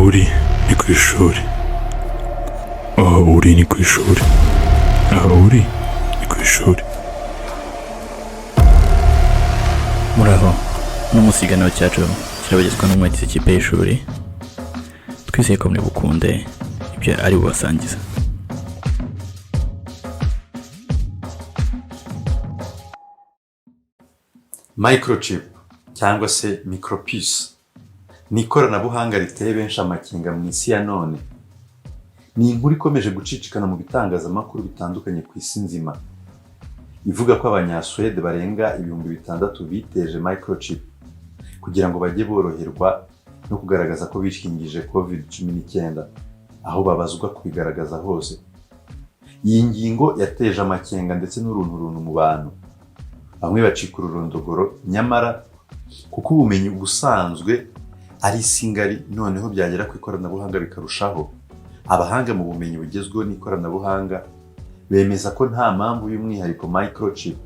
Uri ni ku ishuri. Aho uri ni ku ishuri. Aho uri ni ku ishuri. Muraho, uno munsi ikiganiro cyacu kirabagezwa n'umwe wagize ikipe y'ishuri. Twizeye ko muri bukunde ibyo ari bubasangiza. Microchip cyangwa se micropuce ni ikoranabuhanga riteye benshi amakenga mu isi ya none. Ni inkuru ikomeje gucicikana mu bitangazamakuru bitandukanye ku isi nzima, ivuga ko Abanyasuwede barenga 6000 biteje microchip kugira ngo bajye boroherwa no kugaragaza ko bishingije COVID-19, aho babazwa kubigaragaza hose. Iyi ngingo yateje amakenga ndetse n'urunturuntu mu bantu, bamwe bacika ururondogoro. Nyamara kuko ubumenyi ubusanzwe ari isi ngari, noneho byagera ku ikoranabuhanga bikarushaho, abahanga mu bumenyi bugezweho n'ikoranabuhanga bemeza ko nta mpamvu y'umwihariko microchip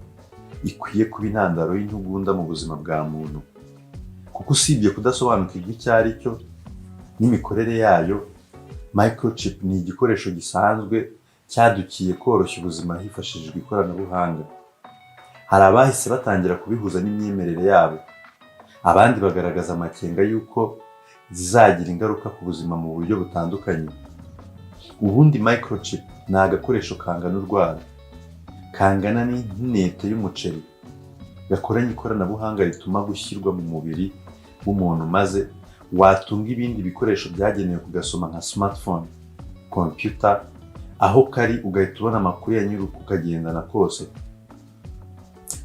ikwiye kuba intandaro y'intugunda mu buzima bwa muntu, kuko usibye kudasobanukirwa icyo ari cyo n'imikorere yayo, microchip ni igikoresho gisanzwe cyadukiye koroshya ubuzima hifashishijwe ikoranabuhanga. Hari abahise batangira kubihuza n'imyemerere yabo, abandi bagaragaza amakenga y'uko zizagira ingaruka ku buzima mu buryo butandukanye. Ubundi microchip ni agakoresho kangana urwara, kangana n'intete y'umuceri, gakoranye ikoranabuhanga rituma gushyirwa mu mubiri w'umuntu, maze watunga ibindi bikoresho byagenewe kugasoma nka smartphone, computer, aho kari ugahita ubona amakuru ya nyiri kukagendana kose.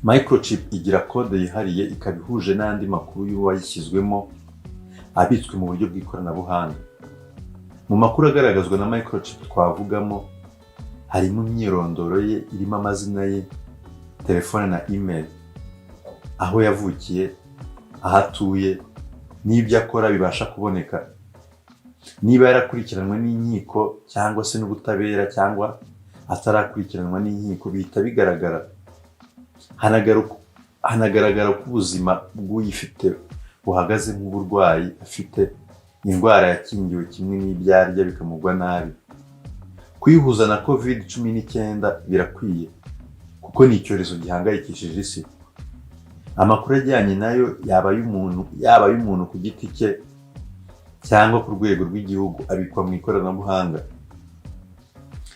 Microchip igira kode yihariye, ikaba ihuje n'andi makuru y'uwayishyizwemo abitswe mu buryo bw'ikoranabuhanga. Mu makuru agaragazwa na microchip twavugamo harimo imyirondoro ye irimo amazina ye, telefone na email, aho yavukiye, aho atuye n'ibyo akora bibasha kuboneka, niba yarakurikiranwe n'inkiko cyangwa se n'ubutabera cyangwa atarakurikiranwa n'inkiko bihita bigaragara. Hanagaragara ko ubuzima bw'uyifite buhagaze, nk'uburwayi afite, indwara yakingiwe, kimwe n'ibyo arya bikamugwa nabi. Kuyihuza na COVID-19 birakwiye kuko ni icyorezo gihangayikishije isi. Amakuru ajyanye nayo, yaba ay'umuntu ku giti cye cyangwa ku rwego rw'igihugu, abikwa mu ikoranabuhanga.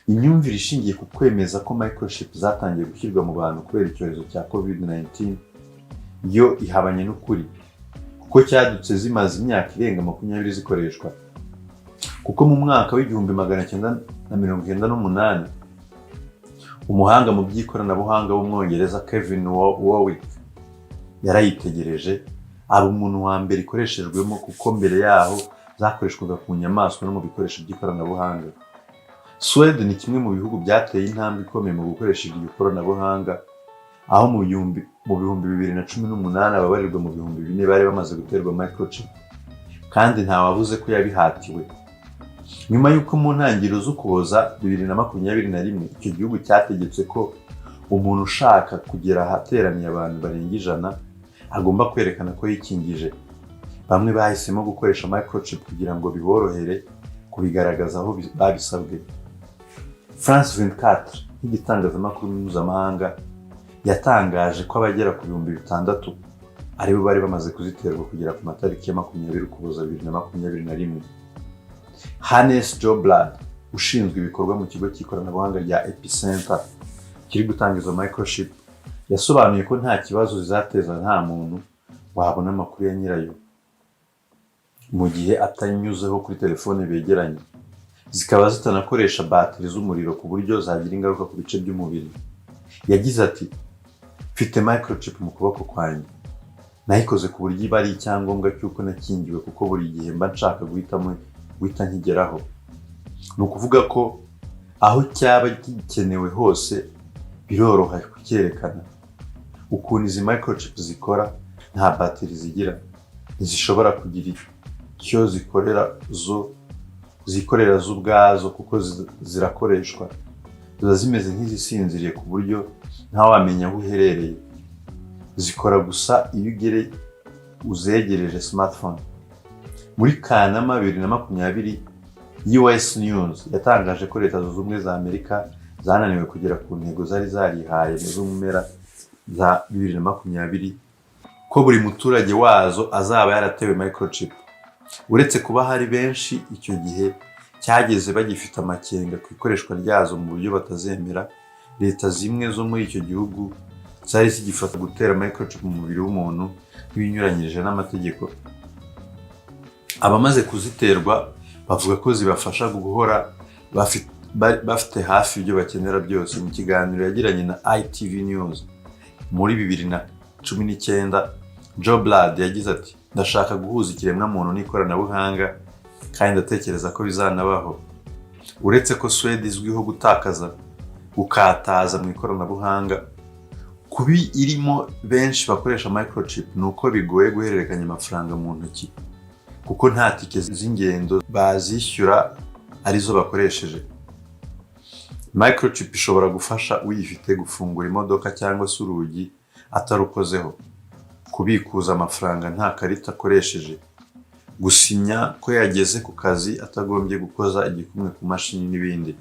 Imyumvire ishingiye ku kwemeza ko microchip zatangiye gushyirwa mu bantu kubera icyorezo cya COVID-19 yo ihabanye n'ukuri, kuko cyadutse zimaze imyaka irenga 20 zikoreshwa, kuko mu mwaka w'1998 umuhanga mu by'ikoranabuhanga w'Umwongereza Kevin Warwick yarayitegereje, aba umuntu wa mbere ikoreshejwemo, kuko mbere yaho zakoreshwaga ku nyamaswa no mu bikoresho by'ikoranabuhanga. Suwede ni kimwe mu bihugu byateye intambwe ikomeye mu gukoresha iryo koranabuhanga, aho mu 2018 ababarirwa mu 4000 bari bamaze guterwa microchip, kandi ntawabuze ko yabihatiwe. Nyuma y'uko mu ntangiriro z'Ukuboza 2021 icyo gihugu cyategetse ko umuntu ushaka kugera ahateraniye abantu barenga 100 agomba kwerekana ko yikingije, bamwe bahisemo gukoresha microchip kugira ngo biborohere kubigaragaza aho babisabwe. France 24 nk'igitangazamakuru mpuzamahanga yatangaje ko abagera ku 6000 aribo bari bamaze kuziterwa kugera ku matariki ya 20 Ukuboza 2021. Hannes Sjoblad, ushinzwe ibikorwa mu kigo cy'ikoranabuhanga rya Epicenter kiri gutanga izo microchip, yasobanuye ko nta kibazo zizateza, nta muntu wabona amakuru ya nyirayo mu gihe atanyuzeho kuri telefone begeranye, zikaba zitanakoresha batiri z'umuriro ku buryo zagira ingaruka ku bice by'umubiri. Yagize ati: "Mfite microchip mu kuboko kwanjye. Nayikoze ku buryo iba ari icyangombwa cy'uko nakingiwe, kuko buri gihe mba nshaka guhitamo guhita nkigeraho. Ni ukuvuga ko aho cyaba gikenewe hose biroroha kucyerekana." Ukuntu izi microchip zikora, nta batiri zigira, ntizishobora kugira icyo zikorera zo zikorera zo ubwazo, kuko zirakoreshwa, ziba zimeze nk'izisinziriye ku buryo ntawamenya aho uherereye. Zikora gusa iyo uzegereje smartphone. Muri Kanama 2020, US News yatangaje ko Leta Zunze Ubumwe za Amerika zananiwe kugera ku ntego zari zarihaye zo mu mpera za 2020, ko buri muturage wazo azaba yaratewe microchip. Uretse kuba hari benshi icyo gihe cyageze bagifite amakenga ku ikoreshwa ryazo mu buryo batazemera, leta zimwe zo muri icyo gihugu zari zigifata gutera microchip mu mubiri w'umuntu nk'ibinyuranyije n'amategeko. Abamaze kuziterwa bavuga ko zibafasha guhora bafite hafi ibyo bakenera byose. Mu kiganiro yagiranye na ITV News muri 2019, Joe Blad yagize ati: "Ndashaka guhuza ikiremwamuntu n'ikoranabuhanga, kandi ndatekereza ko bizanabaho." Uretse ko Suwede izwiho gutakaza gukataza mu ikoranabuhanga, kubi irimo benshi bakoresha microchip ni uko bigoye guhererekanya amafaranga mu ntoki, kuko nta tike z'ingendo bazishyura arizo bakoresheje. Microchip ishobora gufasha uyifite gufungura imodoka cyangwa se urugi atarukozeho, kubikuza amafaranga nta karita akoresheje, gusinya ko yageze ku kazi atagombye gukoza igikumwe ku mashini n'ibindi.